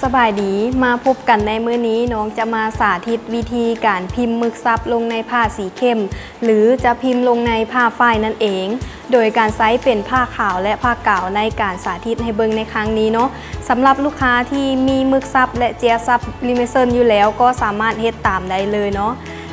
ສະບາຍດີ, ມາພົບກັນໃນມື້ນີ້ ນ້ອງຈະມາສາທິດວິທີການພິມໝຶກສັບລົງໃນຜ້າສີເຂັ້ມ ຫຼື ຈະພິມລົງໃນຜ້າຝ້າຍນັ້ນເອງ ໂດຍການໃຊ້ເປັນຜ້າຂາວ ແລະ ຜ້າກາວໃນການສາທິດໃຫ້ເບິ່ງໃນຄັ້ງນີ້ເນາະ. ສຳລັບລູກຄ້າທີ່ມີໝຶກສັບ ແລະ ເຈຍສັບລິເມເຊິນຢູ່ແລ້ວ ກໍສາມາດເຮັດຕາມໄດ້ເລີຍເນາະ.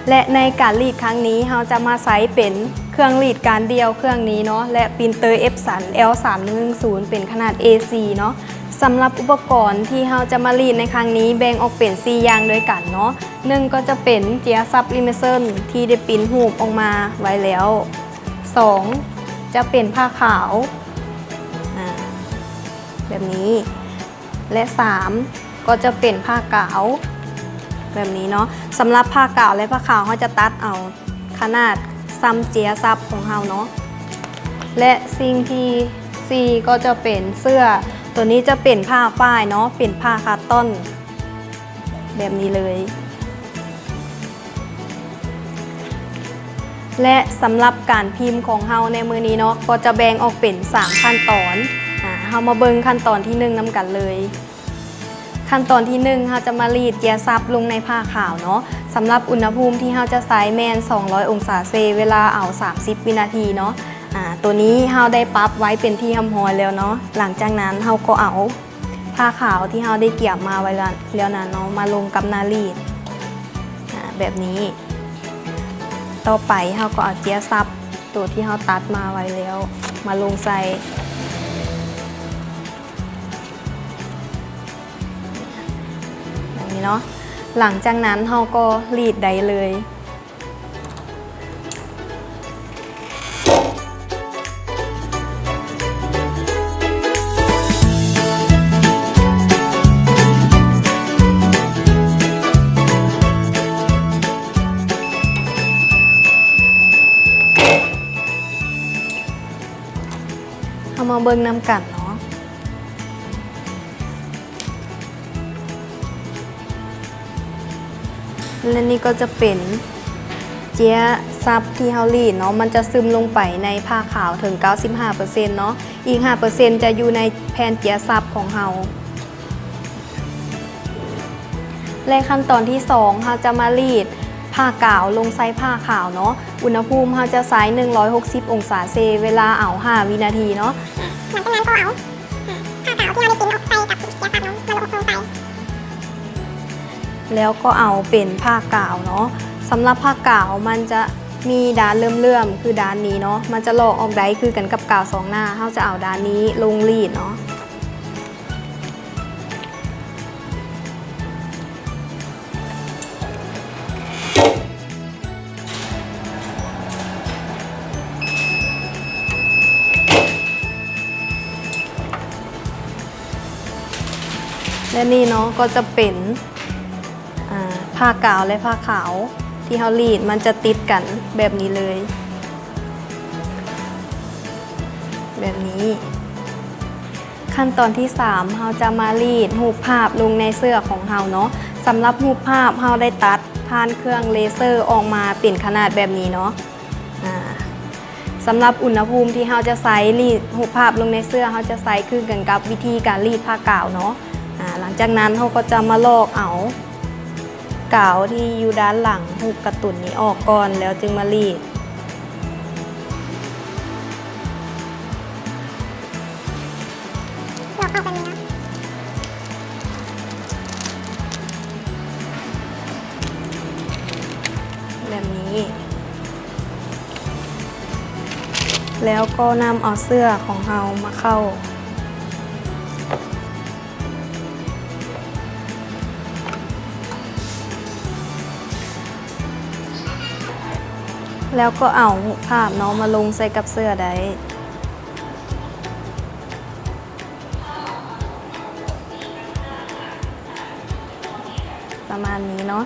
ແລະ ໃນການລີດຄັ້ງນີ້ ເຮົາຈະມາໃຊ້ເປັນເຄື່ອງລີດການດ່ຽວເຄື່ອງນີ້ເນາະ ແລະ ປຣິນເຕີເອັບສັນ ແອລສາມໜຶ່ງໜຶ່ງສູນ ເປັນຂະໜາດເອສີ່ເນາະ. ສຳລັບອຸປະກອນທີ່ເຮົາຈະມາລີດໃນຄັ້ງນີ້ ແບ່ງອອກເປັນສີ່ຢ່າງດ້ວຍກັນເນາະ. ໜຶ່ງ ກໍຈະເປັນເຈຍສັບລິເມເຊິນທີ່ໄດ້ປຣິນຮູບອອກມາໄວ້ແລ້ວ. ສອງ ຈະເປັນຜ້າຂາວ ອາ ແບບນີ້ ແລະ ສາມ ກໍຈະເປັນຜ້າກາວ ແບບນີ້ເນາະ. ສຳລັບຜ້າກາວ ແລະ ຜ້າຂາວ ເຮົາຈະຕັດເອົາຂະໜາດສ່ຳເຈຍສັບຂອງເຮົາເນາະ. ແລະ ສິ່ງທີສີ່ ກໍຈະເປັນເສື້ອ, ໂຕນີ້ຈະເປັນຜ້າຝ້າຍເນາະ, ເປັນຜ້າຄາຕອນ ແບບນີ້ເລີຍ. ແລະ ສຳລັບການພິມຂອງເຮົາໃນມື້ນີ້ເນາະ ກໍຈະແບ່ງອອກເປັນສາມຂັ້ນຕອນ. ອາ ເຮົາມາເບິ່ງຂັ້ນຕອນທີໜຶ່ງນຳກັນເລີຍ. ຂັ້ນຕອນທີໜຶ່ງ ເຮົາຈະມາລີດເຈຍສັບລົງໃນຜ້າຂາວເນາະ. ສຳລັບອຸນຫະພູມທີ່ເຮົາຈະໃຊ້ແມ່ນສອງຮ້ອຍອົງສາເຊ ເວລາເອົາສາມສິບວິນາທີເນາະ. ອາ ໂຕນີ້ເຮົາໄດ້ປັບໄວ້ເປັນທີ່ຮຽບຮ້ອຍແລ້ວເນາະ. ຫຼັງຈາກນັ້ນເຮົາກໍເອົາ ຜ້າຂາວທີ່ເຮົາໄດ້ກຽມມາໄວ້ແລ້ວນັ້ນເນາະ ມາລົງກັບໜ້າລີດ ອາ ແບບນີ້. ຕໍ່ໄປເຮົາກໍເອົາເຈຍສັບໂຕທີ່ເຮົາຕັດມາໄວ້ແລ້ວມາລົງໃສ່ ແບບນີ້ເນາະ. ຫຼັງຈາກນັ້ນເຮົາກໍລີດໄດ້ເລີຍ. ເຮົາມາເບິ່ງນຳກັນເນາະ. ແລະ ນີ້ກໍຈະເປັນເຈຍສັບທີ່ເຮົາລີດເນາະ, ມັນຈະຊຶມລົງໄປໃນຜ້າຂາວເຖິງເກົ້າສິບຫ້າເປີເຊັນເນາະ, ອີກຫ້າເປີເຊັນຈະຢູ່ໃນແຜ່ນເຈຍສັບຂອງເຮົາ. ແລະ ຂັ້ນຕອນທີສອງ ເຮົາຈະມາລີດຜ້າກາວລົງໃສ່ຜ້າຂາວເນາະ, ອຸນຫະພູມເຮົາຈະໃຊ້ໜຶ່ງຮ້ອຍຫົກສິບອົງສາເຊ ເວລາເອົາຫ້າວິນາທີເນາະ. ຫຼັງຈາກນັ້ນກໍເອົາ ອາ ຜ້າກາວທີ່ເຮົາໄດ້ປຣິນອອກໃສ່ກັບເຈຍສັບເນາະ ມາລົງ ລົງໃສ່ ແລ້ວກໍເອົາເປັນຜ້າກາວເນາະ. ສຳລັບຜ້າກາວມັນຈະມີດ້ານເຫຼື້ອມໆ ຄືດ້ານນີ້ເນາະ, ມັນຈະລອກອອກໄດ້ຄືກັນກັບກາວສອງໜ້າ. ເຮົາຈະເອົາດ້ານນີ້ລົງລີດເນາະ. ແລະ ນີ້ເນາະ ກໍຈະເປັນ ອາ ຜ້າກາວ ແລະ ຜ້າຂາວທີ່ເຮົາລີດ ມັນຈະຕິດກັນແບບນີ້ເລີຍ ແບບນີ້. ຂັ້ນຕອນທີສາມ ເຮົາຈະມາລີດຮູບພາບລົງໃນເສື້ອຂອງເຮົາເນາະ. ສຳລັບຮູບພາບ ເຮົາໄດ້ຕັດຜ່ານເຄື່ອງເລເຊີອອກມາເປັນຂະໜາດແບບນີ້ເນາະ. ອາ ສຳລັບອຸນຫະພູມທີ່ເຮົາຈະໃຊ້ລີດຮູບພາບລົງໃນເສື້ອ ເຮົາຈະໃຊ້ຄືກັນກັບວິທີການລີດຜ້າກາວເນາະ. ອາ ຫຼັງຈາກນັ້ນເຮົາກໍຈະມາລອກເອົາ ກາວທີ່ຢູ່ດ້ານຫຼັງຮູບກາຕູນນີ້ອອກກ່ອນ ແລ້ວຈຶ່ງມາລີດ ລອກອອກແບບນີ້ເນາະ ແບບນີ້ ແລ້ວກໍນຳເອົາເສື້ອຂອງເຮົາມາເຂົ້າ ແລ້ວກໍເອົາຮູບພາບເນາະມາລົງໃສ່ກັບເສື້ອໄດ້ ປະມານນີ້ເນາະ.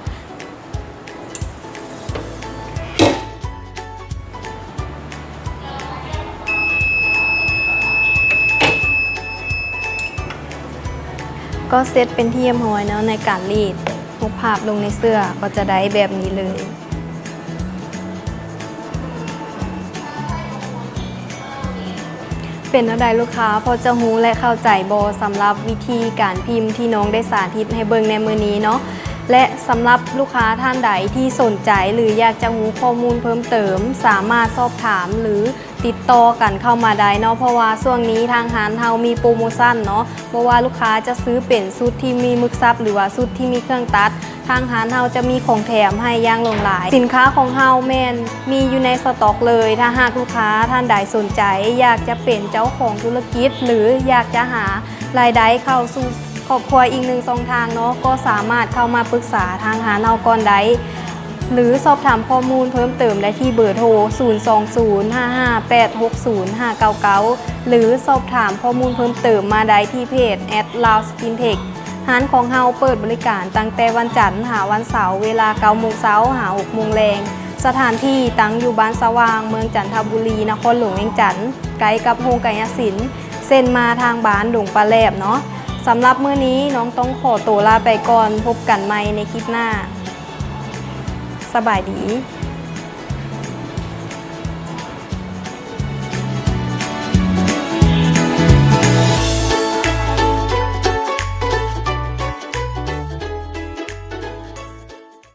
ກໍເສັດເປັນທີ່ຮຽບຮ້ອຍເນາະ ໃນການລີດຮູບພາບລົງໃນເສື້ອ ກໍຈະໄດ້ແບບນີ້ເລີຍ. ເປັນແນວໃດລູກຄ້າ ພໍຈະຮູ້ ແລະ ເຂົ້າໃຈບໍ່ ສຳລັບວິທີການພິມທີ່ນ້ອງໄດ້ສາທິດໃຫ້ເບິ່ງໃນມື້ນີ້ເນາະ? ແລະ ສຳລັບລູກຄ້າທ່ານໃດທີ່ສົນໃຈ ຫຼື ຢາກຈະຮູ້ຂໍ້ມູນເພີ່ມເຕີມ ສາມາດສອບຖາມ ຫຼື ຕິດຕໍ່ກັນເຂົ້າມາໄດ້ເນາະ ເພາະວ່າຊ່ວງນີ້ທາງຮ້ານເຮົາມີໂປຣໂມຊັນເນາະ ບໍ່ວ່າລູກຄ້າຈະຊື້ເປັນຊຸດທີ່ມີໝຶກສັບ ຫຼືວ່າຊຸດທີ່ມີເຄື່ອງຕັດ ທາງຮ້ານເຮົາຈະມີຂອງແຖມໃຫ້ຢ່າງຫຼວງຫຼາຍ. ສິນຄ້າຂອງເຮົາແມ່ນມີຢູ່ໃນສະຕັອກເລີຍ. ຖ້າຫາກລູກຄ້າທ່ານໃດສົນໃຈ ຢາກຈະເປັນເຈົ້າຂອງທຸລະກິດ ຫຼື ຢາກຈະຫາລາຍໄດ້ເຂົ້າສູ່ຄອບຄົວອີກໜຶ່ງຊ່ອງທາງເນາະ ກໍສາມາດເຂົ້າມາປຶກສາທາງຮ້ານເຮົາກ່ອນໄດ້ ຫຼື ສອບຖາມຂໍ້ມູນເພີ່ມເຕີມໄດ້ທີ່ເບີໂທ ສູນສອງສູນ ຫ້າຫ້າແປດ ຫົກສູນຫ້າເກົ້າເກົ້າ ຫຼື ສອບຖາມຂໍ້ມູນເພີ່ມເຕີມມາໄດ້ທີ່ເພຈ ແອັດ ລາວສະກິນເທັກ. ຮ້ານຂອງເຮົາເປີດບໍລິການຕັ້ງແຕ່ວັນຈັນຫາວັນເສົາ ເວລາເກົ້າໂມງເຊົ້າຫາຫົກໂມງແລງ. ສະຖານທີ່ຕັ້ງຢູ່ບ້ານສະຫວ່າງ ເມືອງຈັນທະບູລີ ນະຄອນຫຼວງວຽງຈັນ, ໃກ້ກັບໂຮງກາຍະສິນ ເສັ້ນມາທາງບ້ານດົງປາແຫຼບເນາະ. ສຳລັບມື້ນີ້ນ້ອງຕ້ອງຂໍໂຕລາໄປກ່ອນ, ພົບກັນໃໝ່ໃນຄລິບໜ້າ. ສະບາຍດີ.